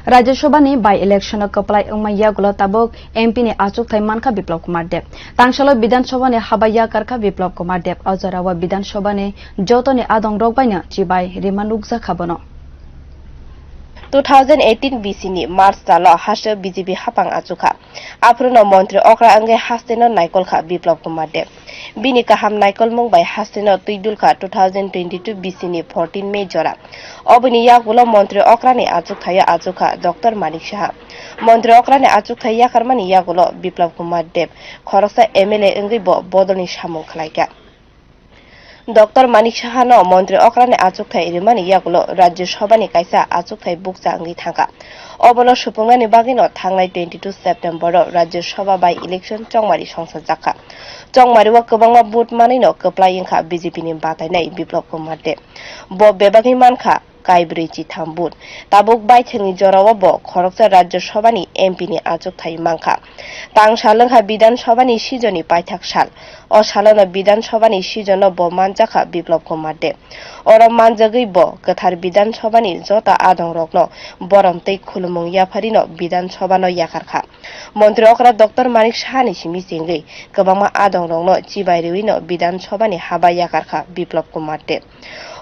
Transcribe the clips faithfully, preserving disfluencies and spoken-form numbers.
Rajya Sabha ni by-election o kwplai wngma yagulo tabuk M P ni achukthai mankha Biplab Kumar Deb. Tangsalo Bidhan Sabha ni haba yakarkha Biplab Kumar Deb. O jorao Bidhan Sabha ni jotoni adong rok baino chibai rima nukjakha bono. Two thousand eighteen B C ni March salo haste B J P hapang achukha. Aphuru no montri okra wngwi haste no naikol kha Biplab Kumar Deb. Bini kaham naikolmung bai haste no twi dul kha two thousand twenty-two B C ni fourteen May jora. Oboni yagulo montri okra ni achukthai o achukha Doctor Manik Saha. Montri okra ni achukthai yakarmani yagulo Biplab Kumar Deb khoroksa M L A wngwi bo bodol ni samung khlai kha. Doctor Manik Saha no montri okra ni achukthai rimani yagulo Rajya Sabha ni kaisa achukthai bukcha wngwi thangkha. Obono supungnani bagwino thangnai twenty-two September o Rajya Sabha by-election chongmari songsajak kha. Chongmari o kwbangma vote manwino kwplai wngkha B J P ni batainai Biplab Kumar Deb. Bo bebagwi mankha kaibrwi chitham vote. Tabuk baithangni jorao bo khoroksa Rajya Sabha ni M P ni achukthai mankha. Tang sal wngkha Bidhan Sabha ni sijoni paithak sal. O salono Bidhan Sabha ni sijono bo manjakha Biplab Kumar Deb. Oro manjagwi bo kwthar Bidhan Sabha ni joto adong rokno borom tei khulumung yapharino Bidhan Sabha no yakarkha. Montri okra Doctor Manik Saha ni simi chengwi kwbangma adong rokno chibai rwino Bidhan Sabha ni haba yakarkha Biplab Kumar Deb.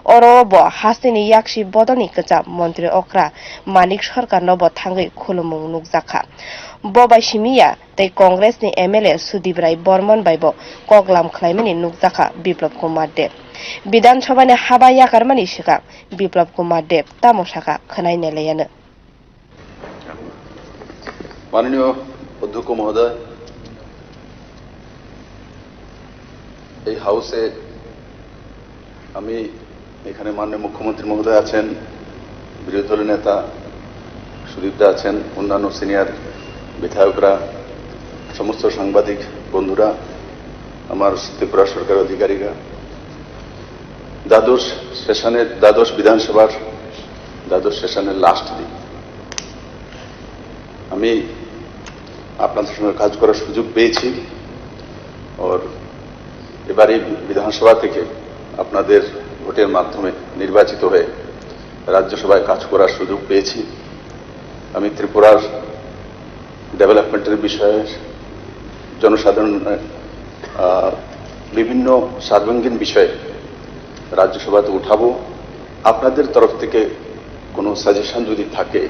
Oro bo hasteni yaksi bodolni kwcham montri okra Manik Sarkarno bo thangwi khulumung nukjakha. Bo bai simi ya tei Congress ni M L A Sudip Rai Bormon bai bo koklam khlaimani nukjakha Biplab Kumar Deb. Bidhan Sabha ni haba yakarmani swkang Biplab Kumar Deb tamo sakha khwnai nailaiyano. মাননীয় অধ্যক্ষ মহোদয়, এই হাউসে আমি এখানে মাননীয় মুখ্যমন্ত্রী মহোদয় আছেন, বিরোধী দলের নেতা সুদীপ দা আছেন, অন্যান্য সিনিয়র বিধায়করা, সমস্ত সাংবাদিক বন্ধুরা, আমার ত্রিপুরা সরকার অধিকারীরা, দ্বাদশ সেশনের, দ্বাদশ বিধানসভার দ্বাদশ সেশনের লাস্ট দিন। আমি আপনাদের সঙ্গে কাজ করার সুযোগ পেয়েছি। আর এবারে বিধানসভা থেকে আপনাদের ভোটের মাধ্যমে নির্বাচিত হয়ে রাজ্যসভায় কাজ করার সুযোগ পেয়েছি। আমি ত্রিপুরার ডেভেলপমেন্টের বিষয়ে, জনসাধারণের, আহ, বিভিন্ন সার্বাঙ্গীন বিষয়ে রাজ্যসভাতে উঠাবো। আপনাদের তরফ থেকে কোনো সাজেশন যদি থাকে,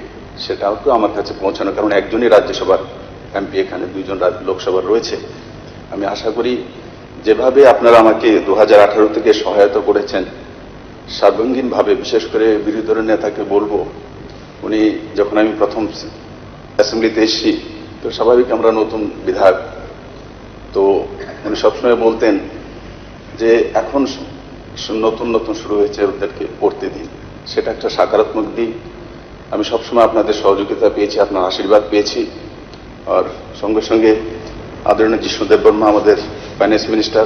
সেটাও তো আমার কাছে পৌঁছানো, কারণ একজনই রাজ্যসভার এমপি এখানে, দুইজন রাজ-, লোকসভার রয়েছে। আমি আশা করি যেভাবে আপনারা আমাকে দু হাজার আঠারো থেকে সহায়তা করেছেন, সার্বাঙ্গীনভাবে, বিশেষ করে বিরোধী দলের নেতাকে বলবো, উনি যখন আমি প্রথম অ্যাসেম্বলিতে এসেছি, তো স্বাভাবিক আমরা নতুন বিধায়ক, তো উনি সবসময় বলতেন যে এখন সু-, সু-, নতুন নতুন শুরু হয়েছে, ওদেরকে পড়তে দিন। সেটা একটা সকারাত্মক দিক। আমি সবসময় আপনাদের সহযোগিতা পেয়েছি, আপনার আশীর্বাদ পেয়েছি। আর সঙ্গে সঙ্গে আদরণীয় জিষ্ণু দেববর্মা, আমাদের ফাইন্যান্স মিনিস্টার,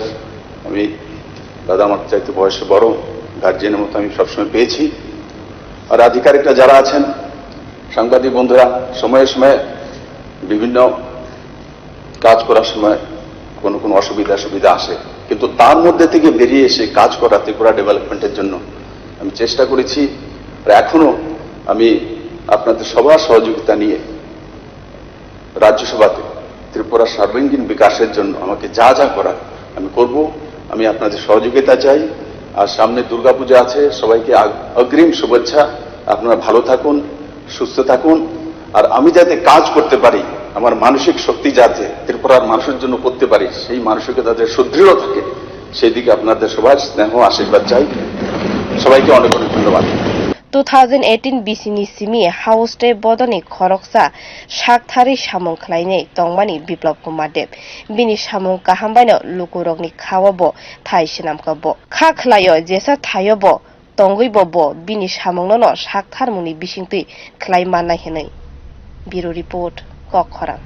আমি, দাদা আমার চাইতে বয়সে বড়, গার্জিয়ানের মতো আমি সবসময় পেয়েছি। আর আধিকারিকরা যারা আছেন, সাংবাদিক বন্ধুরা, সময়ে সময়ে বিভিন্ন কাজ করার সময় কোনো কোনো অসুবিধা সুবিধা আসে, কিন্তু তার মধ্যে থেকে বেরিয়ে এসে কাজ করা ত্রিপুরা ডেভেলপমেন্টের জন্য আমি চেষ্টা করেছি। আর এখনো আমি আপনাদের সবার সহযোগিতা নিয়ে রাজ্যসভাতে ত্রিপুরার সার্বাঙ্গীন বিকাশের জন্য আমাকে যা যা করার আমি করব। আমি আপনাদের সহযোগিতা চাই। আর সামনে দুর্গাপূজা আছে, সবাইকে আগ-, অগ্রিম শুভেচ্ছা। আপনারা ভালো থাকুন, সুস্থ থাকুন। আর আমি যাতে কাজ করতে পারি, আমার মানসিক শক্তি যাতে ত্রিপুরার মানুষের জন্য করতে পারি, সেই মানসিকতা যাতে সুদৃঢ় থাকে, সেই দিকে আপনাদের সবার স্নেহ আশীর্বাদ চাই। সবাইকে অনেক অনেক ধন্যবাদ। Two thousand eighteen B C ni simi House tei bodolni khoroksa saktharwi samung khlainai tongmani Biplab Kumar Deb. Bini samung kaham baino lukurokni khao bo thai swnamkha bo. Kha khlaio jesa thaio bo tongwi bo bo bini samungno no saktharmungni bisingtwi khlai mannai hwnwi. Bureau Report, Kok Khorang.